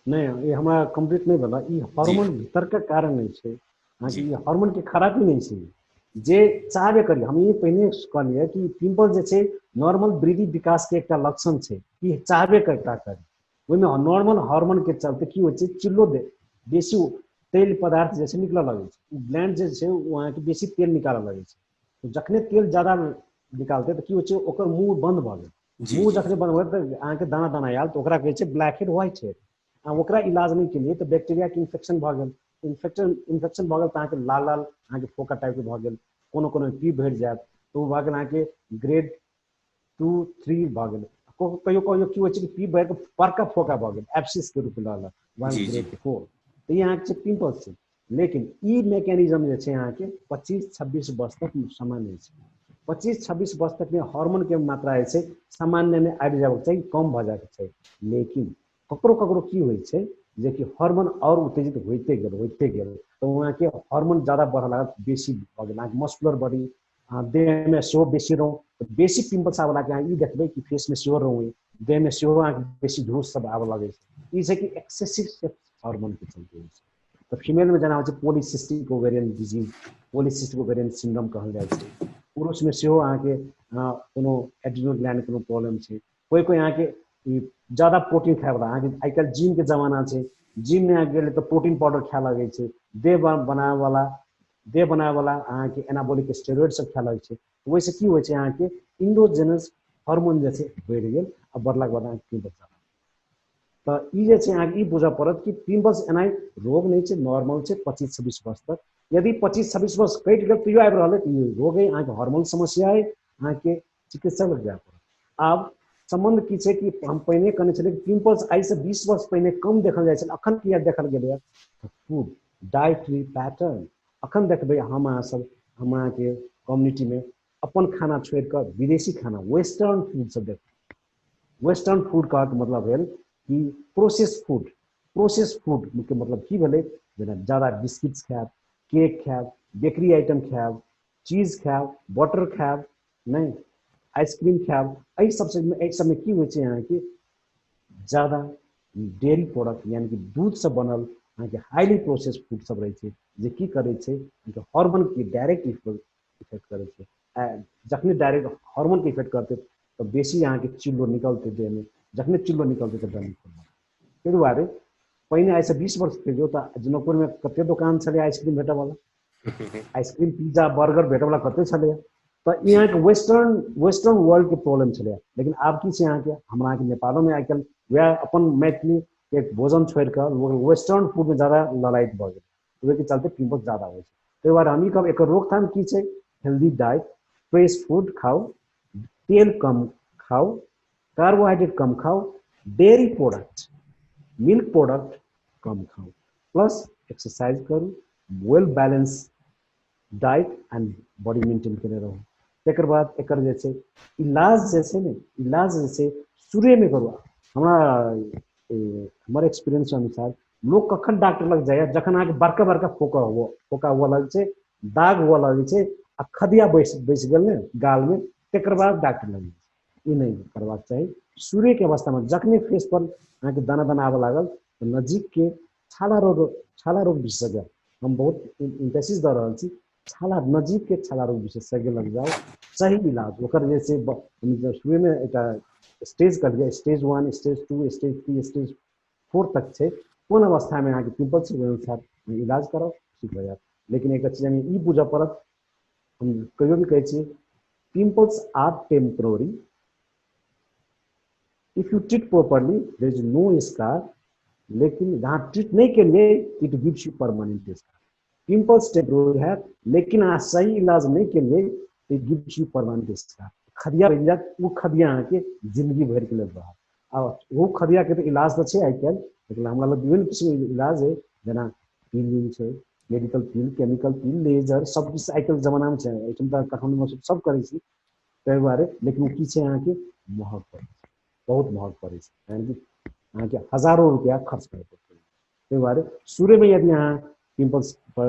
नहि, ई हमरा कम्प्लीट नहि भेल। ई हार्मोन भीतर के कारण नहि छै अहाँके, ई हार्मोन के खराबी नहि छै जे चाहबे करी। हम ई पहिने कहलियै कि पिम्पल जे छै नॉर्मल वृद्धि विकास के एकटा लक्षण छै, ई चाहबे करता करी। ओहिमे नॉर्मल हार्मोन के चलते की होइ छै, चिल्लो बेसी तेल पदार्थ जे छै निकलऽ लगै छै, ओ ग्लैंड जे छै ओ अहाँके बेसी तेल निकालऽ लगै छै। जखने तेल ज्यादा निकालतै तऽ की होइ छै, ओकर मुँह बन्द भऽ गेल। मुँह जखने बन्द भऽ गेल तऽ अहाँके दाना दाना आयल, तऽ ओकरा कहै छै ब्लैक हेड, व्हाइट हेड। आ ओकरा इलाज नहि केलियै तऽ बैक्टीरियाके इन्फेक्शन भऽ गेल। इन्फेक्शन भऽ गेल तऽ अहाँके लाल लाल अहाँके फोका टाइपके भऽ गेल, कोनो कोनो पी भरि जायत, तऽ ओ भऽ गेल अहाँके ग्रेड 2 3 भऽ गेल। कहियो कहियो की होइ छै कि पी भरि कऽ बड़का फोका भऽ गेल, एप्सिस के रूप लऽ लऽ 1 ग्रेड 4। तऽ ई अहाँके छै पिम्पल्स छै। लेकिन ई मैकेनिज्म जे छै अहाँके 25-26 वर्ष तक सामान्य छै। 25-26 वर्ष तकमे हार्मोनके मात्रा जे छै सामान्यमे आबि जाबक चाही, कम भऽ जायके चाही। लेकिन ककरो ककरो की होइ छै जेकि हार्मोन आओर उत्तेजित होइते गेल होइते गेल, तऽ अहाँके हार्मोन ज्यादा बढ़ऽ लागत, बेसी भऽ गेल अहाँके मस्कुलर बॉडी, देहमे सेहो बेसी रौं, बेसी पिम्पल्स आबऽ लागै। अहाँ ई देखबै कि फेसमे सेहो रौं अइ, देहमे सेहो अहाँके बेसी झूस सब आबऽ लगै छै। ई छै कि एक्सेसिव हार्मोनके चलते होइ छै। तऽ फीमेलमे जेना होइ छै polycystic ovarian disease, polycystic ovarian syndrome कहल जाइ छै। पुरुषमे सेहो अहाँके कोनो एड्रिनल ग्लैंड कोनो प्रॉब्लम छै। कोइ कोइ अहाँके ई ज्यादा प्रोटीन खायवला, अहाँके आइ काल्हि जिमके जमाना छै, जिममे अहाँ गेलै तऽ प्रोटीन पाउडर खाय लगै छै, देह बनाबैवला अहाँके एनाबोलिक स्टेरॉइड सब खाय लगै छै। ओहिसँ की होइ छै, अहाँके इंडोजेनस हार्मोन जे छै बढ़ि गेल, आ बढ़लाके बाद अहाँके पिम्पल्स। तऽ ई जे छै अहाँके ई बुझऽ पड़त कि पिम्पल्स एनाइ रोग नहि छै, नॉर्मल छै 25-26 वर्ष तक। यदि 25-26 वर्ष कटि गेल तैयो आबि रहल है तऽ ई रोग है, अहाँके हार्मोन समस्या है, अहाँके चिकित्सक लग जाय पड़त। आब सम्बन्ध की छै कि हम पहिने कहने छलियै कि पिम्पल्स आइसँ 20 वर्ष पहिने कम देखल जाइ छल, अखन किया देखल गेलैए? Food, dietary pattern. अखन देखबै हम अहाँ सब, हम अहाँके कम्युनिटीमे अपन खाना छोड़ि कऽ विदेशी खाना, वेस्टर्न फूड सब देखबै। वेस्टर्न फूड कहके मतलब भेल कि प्रोसेस फूड। प्रोसेस फूड के मतलब की भेलै? जेना ज्यादा बिस्किट्स खायब, केक खायब, बेकरी आइटम खायब, चीज खायब, बटर खायब, नहि आइसक्रीम खायब, एहि सबसँ एहि सबमे की होइ छै अहाँके ज्यादा डेयरी प्रोडक्ट यानी कि दूधसँ बनल अहाँके हाईली प्रोसेस फूड सब रहै छै, जे की करै छै अहाँके हार्मोनके डायरेक्ट इफेक्ट करै छै। आ जखने डायरेक्ट हार्मोनके इफेक्ट करतै तऽ बेसी अहाँके चिल्लो निकलतै देहमे, जखने चिल्लो निकलतै तऽ डंडीफोर बनतै। ताहि दुआरे पहिने आइसँ 20 वर्ष कहियौ तऽ जनकपुरमे कते दोकान छलै आइसक्रीम भेटयवला, आइसक्रीम पिज्जा बर्गर भेटयवला कते छलै? तऽ ई अहाँके वेस्टर्न वेस्टर्न वर्ल्डके प्रॉब्लम छलै। लेकिन आब की छै अहाँके, हमरा अहाँके नेपालोमे आइ काल्हि वएह अपन मैथिली एक भोजन छोड़ि कऽ लोक वेस्टर्न फूडमे ज्यादा ललायत भऽ गेल, ओहिके चलते पिम्पल्स ज्यादा होइ छै। ताहि दुआरे हम ई कहब एकर रोकथाम की छै? हेल्दी डाइट, फ्रेश फूड खाउ, तेल कम खाउ, कार्बोहाइड्रेट कम खाउ, डेयरी प्रोडक्ट, मिल्क प्रोडक्ट कम खाउ, प्लस एक्सरसाइज करू, well balance diet and body maintain केने रहू। तकर बाद एकर जे छै इलाज जे छै ने, इलाज जे छै शुरुएमे करू। हमरा हमर एक्सपीरियंस अनुसार लोक कखन डॉक्टर लग जाइए? जखन अहाँके बड़का बड़का फोका हुअ लगै छै, दाग हुअ लगै छै आ खदिया बैस बैस गेल ने गालमे, तकर बाद डॉक्टर लग जाइ छै। ई नहि करबाक चाही। शुरुएके अवस्थामे जखने फेस पर अहाँके दाना दाना आबऽ लागल तऽ नजिकके छाला रोग विशेषज्ञ, हम बहुत इम्फेसिस दऽ रहल छी, छाला नजिकके छाला रोग विशेषज्ञ लग जाउ, सही इलाज ओकर जे छै। शुरुएमे एकटा स्टेज कहलियै, स्टेज 1, स्टेज 2, स्टेज 3, स्टेज 4 तक छै। कोन अवस्थामे अहाँके पिम्पल छै ओहि अनुसार इलाज कराउ, ठीक भऽ जायत। लेकिन एकटा चीज ई बुझऽ पड़त, हम कहियो भी कहै छी, pimples are temporary. If you treat properly, there is no scar. लेकिन जहाँ ट्रीट नहीं केलिए, it gives you permanent scar. Pimples temporary है, लेकिन अहाँ सही इलाज नहीं केलिए, it gives you permanent scar. खदिया बनि जायत, ओ खदिया अहाँके जिंदगी भरिके लेल रहत। आ ओ खदियाके तऽ इलाज तऽ छै आइ काल्हि, लेकिन हमरा लग विभिन्न किस्मके इलाज है, जेना पीलिंग छै, मेडिकल पील, केमिकल पील, लेजर, सब किछु आइ काल्हि जमानामे छै। एहिठाम तऽ काठमाण्डूमे सब करै छी ताहि दुआरे। लेकिन ओ की छै, अहाँके महग पड़ै छै, बहुत महग पड़ै छै, यानि कि अहाँके हजारो रुपैआ खर्च करय पड़तै। ताहि दुआरे शुरूमे यदि अहाँ पिम्पल्स पर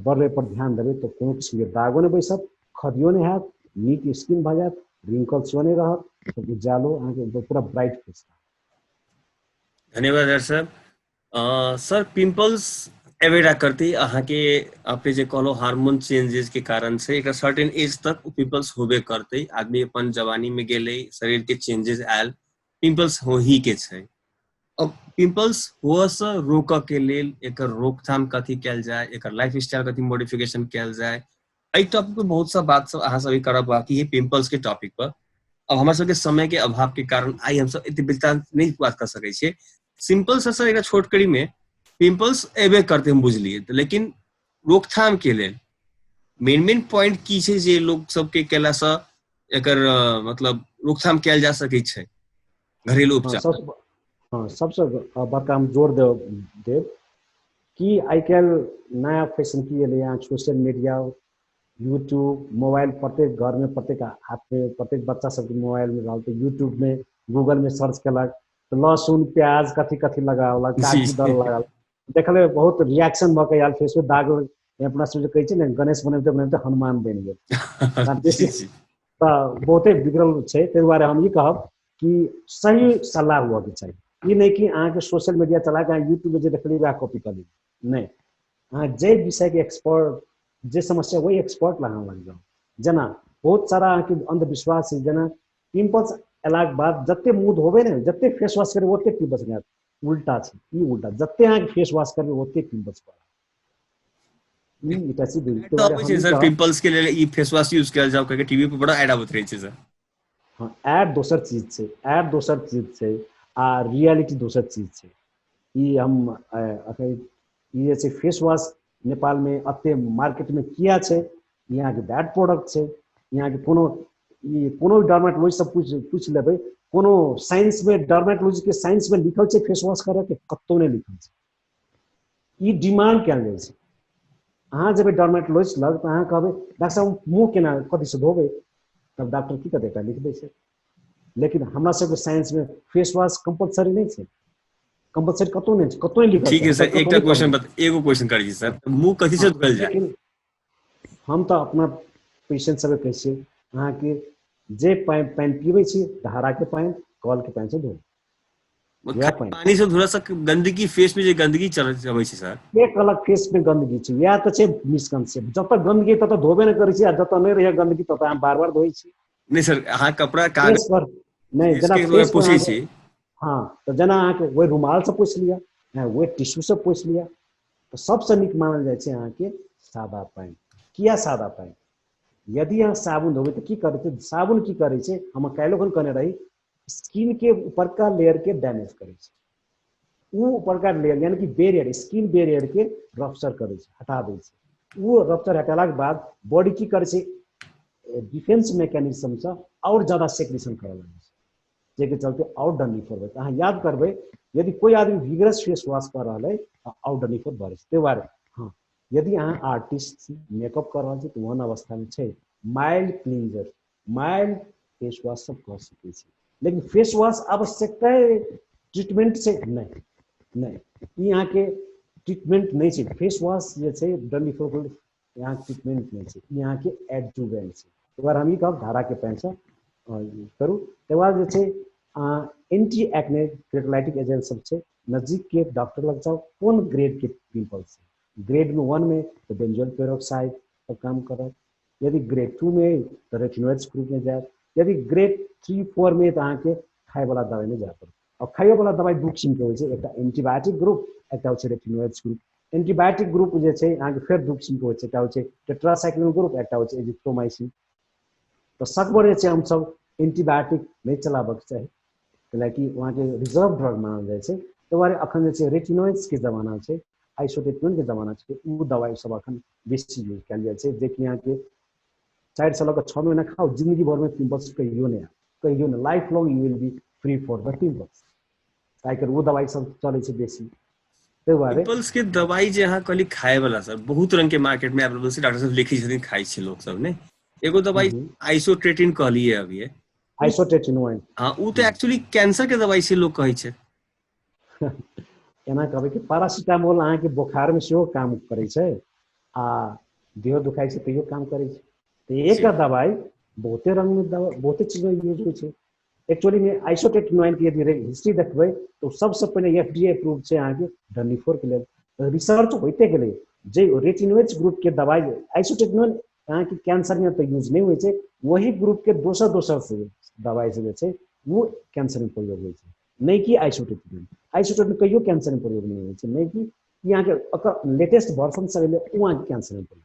बढ़ै पर ध्यान देबै तऽ कोनो किसिमके दागो नहि बैसत, खदियो नहि हैत, नीक स्किन भऽ जायत, रिंकल सेहो नहि रहत, उज्यालो अहाँके पूरा ब्राइट फेस। धन्यवाद डाक्टर साहब। सर, पिम्पल्स एबे करती अहाँके, अपने जे कहलो हार्मोन चेंजेस के कारण से एक सर्टेन एज तक पिम्पल्स होबे करते। आदमी अपन जवानी में गेलै, शरीर के चेंजेस आयल, पिम्पल्स हो ही के छै। अब पिम्पल्स हुअ से रोकऽ के लेल एकर रोकथाम कथी कयल जाय, एकर लाइफ स्टाइल कथी मॉडिफिकेशन कयल जाय, एहि टॉपिक पर बहुत सा बात सब अहाँ सब करब बाकी है पिम्पल्स के टॉपिक पर। अब हमरा सबके समय के अभाव के कारण आइ हमसब एते विस्तार नहि बात कर सकै छियै। सिंपल सा सर, एक छोट कड़ी में पिम्पल्स एबे करते हम बुझलिए, लेकिन रोकथाम के लेल मेन मेन पॉइंट की छै जे लोग सबके केला से एकर मतलब रोकथाम कयल जा सकै छै, घरेलू उपचार? हाँ, सबसँ बड़का हम जोर देब देब कि आइ काल्हि नया फैशन की एलै यहाँ, सोशल मीडिया, यूट्यूब, मोबाइल प्रत्येक घरमे, प्रत्येक हाथमे, प्रत्येक बच्चा सबके मोबाइलमे रहल, तऽ यूट्यूबमे, गूगलमे सर्च केलक तऽ लहसुन प्याज कथी कथी लगावलक, कागजी दल लागल देखले, बहुत रिएक्शन भऽ के आयल, फेसबुक दाग। अपना सब जे कहै छै ने, गणेश बनेबते बनेबते हनुमान बनि गेल, तऽ बहुते बिगड़ल छै। ताहि दुआरे हम ई कहब कि सही सलाह हुअके चाही। ई नहि कि अहाँके सोशल मीडिया चला कऽ अहाँ यूट्यूबमे जे देखलियै वएह कॉपी कऽ लियौ। नहि, अहाँ जाहि विषयके एक्सपर्ट, जे समस्या वही एक्सपर्ट लग अहाँ लग जाउ। जेना बहुत सारा अहाँके अंधविश्वास छै, जेना पिम्पल्स अयलाके बाद जते मुँह धोबै ने, जते फेस वॉश करबै, ओते पिम्पल्स नहि आयत। उल्टा छै ई, उल्टा। जते अहाँके फेस वॉश करबै, ओते पिम्पल्स बढ़त। ई एकटा चीज सर, पिम्पल्स के लेल ई फेस वॉश यूज कयल जाउ, कियाकि टीवी पर बड़ा एड आबैत रहै छै सर। हाँ, एड दोसर चीज छै, एड दोसर चीज छै। आ रियलिटी दोसर चीज छै। ई हम अखन ई जे छै फेस वॉश नेपालमे एते मार्केटमे किया छै, ई अहाँके बैड प्रोडक्ट छै। यहाँके कोनो ई कोनो डर्मेटोलॉजी सब पूछि लेबै, कोनो साइंसमे डर्मेटोलॉजीके साइंसमे लिखल छै फेस वॉश करऽके? कतहु नहि लिखल छै। ई डिमांड कयल जाइ छै। अहाँ जेबै डर्मेटोलॉजिस्ट लग तऽ अहाँ कहबै डॉक्टर साहब मुँह केना कथीसँ धोबै, तब डॉक्टर की करतै, एकटा लिख दै छै। लेकिन हमरा सबके साइंसमे फेस वॉश कंपलसरी नहि छै, कंपलसरी कतहु नहि छै, कतहु नहि लिखल ठीक है सर, एकटा क्वेश्चन एगो क्वेश्चन करै छी सर, मुँह कथी से धोल जाय? हम तऽ अपना पेशेंट सबके कहै छियै अहाँके जे पानि पीबै छी, धाराके पानि, कलके पानिसँ धोउ। पानी से थोड़ा सा गंदगी फेस में जे गंदगी चल अबै छै सर, एक अलग फेस में गंदगी छै, वएह तऽ छै मिसकंसेप्ट। जतऽ गंदगी ततऽ धोबे नहि करै छी, आ जतऽ नहि रहै गंदगी ततऽ अहाँ बार बार धोइ छी। नहि सर, अहाँ कपड़ा कागज पर नहि, जेना फेस पोछै छी, हँ, तऽ जेना अहाँके ओहि रुमालसँ पोछि लिअ, ओहि टिश्यूसँ पोछि लिअ। तऽ सबसँ नीक मानल जाइ छै अहाँके सादा पानि। किया सादा पानि? यदि अहाँ साबुन धोबै तऽ की करै छै साबुन? की करै छै, हम काल्हिओ खन कहने रही, स्किन के ऊपरका लेयर के डैमेज करै छै। ओ ऊपरका लेयर यानी कि बैरियर, स्किन बैरियर के रप्चर करै छै, हटा दै छै। ओ रप्चर हटेलाके बाद बॉडी की करै छै, डिफेंस मैकेनिज्मसँ आओर ज्यादा सेक्रेशन करऽ लगै छै, जाहिके चलते आओर डंडीफोर बढ़ै। अहाँ याद करबै, यदि कोइ आदमी विगरस फेस वॉश कऽ रहल है तऽ आओर डंडीफोर बढ़ै छै। ताहि दुआरे हँ, यदि अहाँ आर्टिस्ट छी, मेकअप कऽ रहल छी, तऽ ओहन अवस्थामे छै mild cleanser, mild face wash सब कऽ सकै छी। लेकिन फेस वॉश आवश्यकता ट्रीटमेंट छै नहि, नहि, ई अहाँके ट्रीटमेंट नहि छै। फेस वॉश जे छै डंडीफोर यहाँ ट्रीटमेंट नहि छै, ई अहाँके एडजुवेंट छै। ताहि दुआरे हम ई कहब धाराके पानिसँ करू। तकर बाद जे छै एंटी एक्ने केराटोलाइटिक एजेंट सब छै, नजदीकके डॉक्टर लग जाउ, कोन ग्रेडके पिम्पल छै। ग्रेड 1 मे तऽ बेंजोइल पेरोक्साइड सब काम करत, यदि ग्रेड 2 मे तऽ रेटिनोइड्स ग्रुपमे जायत, यदि ग्रेड 3 4 मे तऽ अहाँके खायवला दवाइमे जाय पड़त। आओर खाइयोवला दवाइ दू किसिमके होइ छै, एकटा एंटीबायोटिक ग्रुप, एकटा होइ छै रेटिनोइड्स ग्रुप। एंटीबायोटिक ग्रुप जे छै अहाँके फेर दू किसिमके होइ छै, एकटा होइ छै टेट्रासाइक्लिन ग्रुप, एकटा होइ छै एजिथ्रोमाइसिन। तऽ सकबर जे छै हमसब एंटीबायोटिक नहि चलाबऽके चाही, कैलाकि वहाँके रिजर्व ड्रग मानल जाइ छै। ताहि दुआरे अखन जे छै रेटिनोइड्सके जमाना छै, आइसोटेटिनोइनके जमाना छै। ओ दवाइ सब अखन बेसी यूज कयल जाइ छै, जेकि अहाँके 4 से लऽ कऽ 6 महीना खाउ, जिन्दगी भरमे पिम्पल्स कहियो नहि आयत, कहियो नहि। Life long you will be free for the pimples. आइ काल्हि ओ दवाइ सब चलै छै बेसी, ताहि दुआरे। पिम्पल्स के दवाई जे अहाँ कहली खाए वाला सर, बहुत रंग के मार्केट में अवेलेबल छै, डॉक्टर सब लिखै छथिन, खाइ छै लोक सब ने। एगो दवाई आइसोट्रेटिन कहलियै अभी। आइसोट्रेटिनोइन। हाँ, ओ तऽ एक्चुअली कैंसर के दवाई से लोग कहै छै। एना कहबै कि पारासिटामोल अहाँके बोखारमे सेहो काम करै छै आ देह दुखाइ छै तैयो काम करै छै। तऽ एकटा दवाई बहुते रंगमे दवा बहुते चीजमे यूज होइ छै। एक्चुअलीमे आइसोटेटिनोइन के यदि हिस्ट्री देखबै तऽ सबसँ पहिने एफडीए अप्रूव छै अहाँके डंडीफोरके लेल। रिसर्च होइते गेलै जे रेटिनोइड्स ग्रुपके दवाई, आइसोटेटिनोइन अहाँके कैंसरमे तऽ यूज नहि होइ छै, वही ग्रुपके दोसर दोसर से दवाइ सब जे छै ओ कैंसरमे प्रयोग होइ छै, नहि कि आइसोटेटिनोइन। आइसोटेटिनोइन कहियो कैंसरमे प्रयोग नहि होइ छै, नहि कि ई अहाँके ओकर लेटेस्ट वर्जन सब एलै ओ अहाँके कैंसरमे प्रयोग।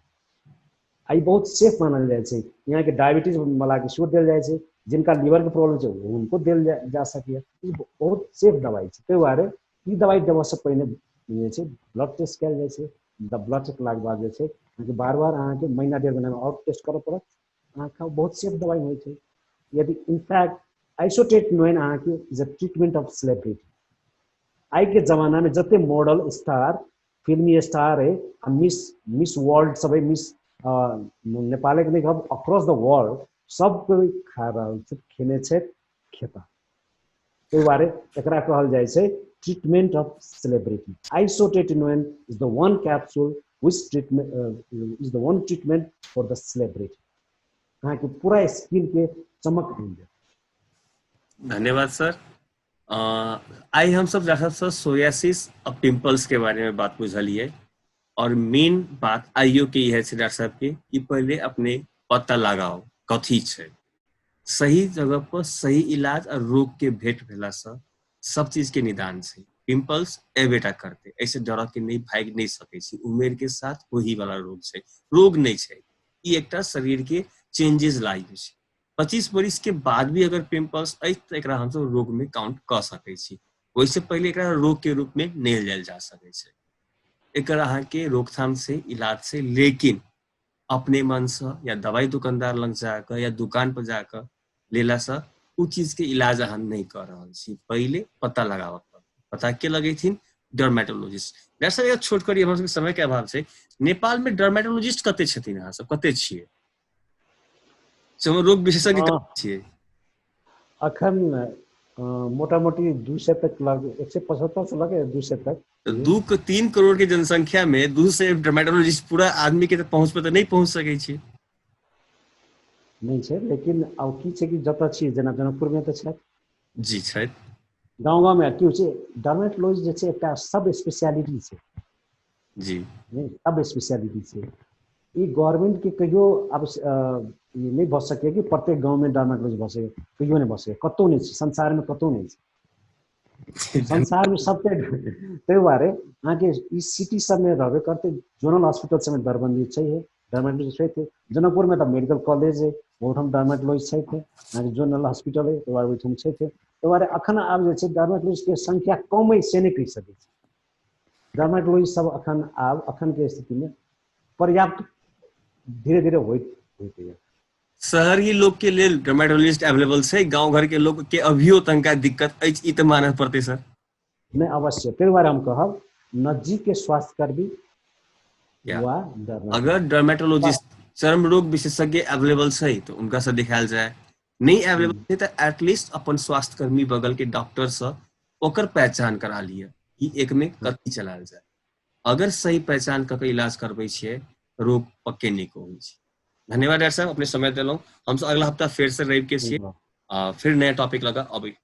आ ई बहुत सेफ मानल जाइ छै। यहाँके डायबिटीज वालाके सेहो देल जाइ छै, जिनका लीवरके प्रॉब्लम छै हुनको देल जा सकैए। ई बहुत सेफ दवाइ छै। ताहि दुआरे ई दवाइ देबऽसँ पहिने जे छै ब्लड टेस्ट कयल जाइ छै। ब्लड टेस्ट केलाके बाद जे छै अहाँके बार बार अहाँके महीना 1.5 महीनामे आओर टेस्ट करऽ पड़त। अहाँके बहुत सेफ दवाइ होइ छै। यदि इनफैक्ट आइसोटेटिनोइन अहाँके is a treatment of celebrity. आइके जमानामे जते मोडल स्टार, फिल्मी स्टार है, आ मिस मिस वर्ल्ड सब है, मिस नेपालके नहि कहब, अक्रॉस the world सब कोइ खा रहल छै, खेने छै, खेता। ताहि दुआरे एकरा कहल जाइ छै treatment of celebrity. Isotretinoin is the one capsule which treatment is the one treatment for the celebrity. अहाँके पूरा स्किन के चमक आनि देत। धन्यवाद सर। आइ हम सब डॉक्टर साहब सोरियासिस और पिंपल्स के बारे में बात बुझलिए और मेन बात आइयो के इहे छै डॉक्टर साहब के कि पहले अपने पता लगाओ कथी छै, सही जगह पर सही इलाज और रोग के भेंट भेला से सब चीज के निदान छै। पिंपल्स एबेटा करते, ऐसे डर के नहीं भागि नहीं सकै छी। उमेर के साथ वही वाला रोग छै, रोग नहीं छै, ई एकटा शरीर के चेंजेस लाइ छै। 25 बरिस के बाद भी अगर पिंपल्स अछि तऽ एकरा हमसब रोग में काउंट कऽ सकै छी। ओहिसँ पहिले एकरा रोग के रूप में नहि लेल जा सकै छै। एकर अहाँके रोकथाम छै, इलाज छै, लेकिन अपने मनसँ या दवाई दुकानदार लग जाकऽ या दुकान पर जाकऽ लेलासँ ओ चीजके इलाज अहाँ नहि कऽ रहल छी। पहिले पता लगाबऽ पड़त। पता के लगेथिन? डर्मेटोलॉजिस्ट। डॉक्टर साहब, एक छोट करी, हमरा सबके समय के अभाव छै। नेपाल में डर्मेटोलॉजिस्ट कते छथिन? अहाँ सब कते छियै? चर्म रोग विशेषज्ञ कते छियै? अखन मोटामोटी 200 तक लग, 175 से लगे 200 तक। तऽ 2-3 करोड़ के जनसंख्या में 200 डर्मेटोलॉजिस्ट पूरा आदमी के तऽ पहुंच पर तऽ नहि पहुंच सकै छी। नहि छै, लेकिन आब की छै कि जतऽ छी, जेना जनकपुर में तऽ छथि। जी छथि। गाँव गाँव में की होइ छै, डर्मेटोलॉजी जे छै एकटा सब स्पेशलिटी छै। जी। नहि, सब स्पेशलिटी छै। ई गवर्नमेंट के कहियो आब ई नहि भऽ सकैए कि प्रत्येक गाँव में डर्मेटोलॉजी भऽ सकैए, कहियो नहि भऽ सकैए, कतहु नहि छै, संसार में कतहु नहि छै। संसार में सबके ताहि दुआरे अहाँके ई सिटी सबमे रहबे करतै। जोनल हॉस्पिटल सबमे दरबन्दी छै, डर्मेटोलॉजी छै। जनकपुर में तऽ मेडिकल कॉलेज है, ओहिठाम डर्मेटोलॉजी छै। अहाँके जोनल हॉस्पिटल है, ताहि दुआरे ओहिठाम छै। ताहि दुआरे अखन आब जे छै डर्मेटोलॉजी के संख्या कम अइ से नहि कहि सकै छी। डर्मेटोलॉजी सब अखन आब अखन के स्थिति में पर्याप्त धीरे धीरे होइत होइत। शहरी लोग के लेल डर्मेटोलॉजिस्ट अवेलेबल छै, गांव घर के लोग के अभियो तनका दिक्कत अछि, ई तऽ मानऽ पड़तै सर। नहि, अवश्य। ताहि दुआरे हम कहब नजदीक के स्वास्थ्यकर्मी वा अगर डर्मेटोलॉजिस्ट चर्म रोग विशेषज्ञ अवेलेबल छै तऽ उनका से दिखायल जाय, नहीं अवेलेबल छै तऽ एटलीस्ट अपन स्वास्थ्यकर्मी बगल के डॉक्टर से ओकर पहचान करा लिअ कि एक में कथी चलायल जाय। अगर सही पहचान कऽ के इलाज करबै छियै, रोग पक्के नीक होइ छै। धन्यवाद डॉक्टर साहब, अपने समय देलहुँ। हमसब अगला हफ्ता फेर से रवि के छियै, फिर नया टॉपिक लगा अबै।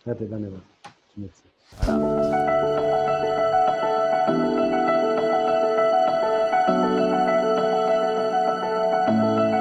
धन्यवाद।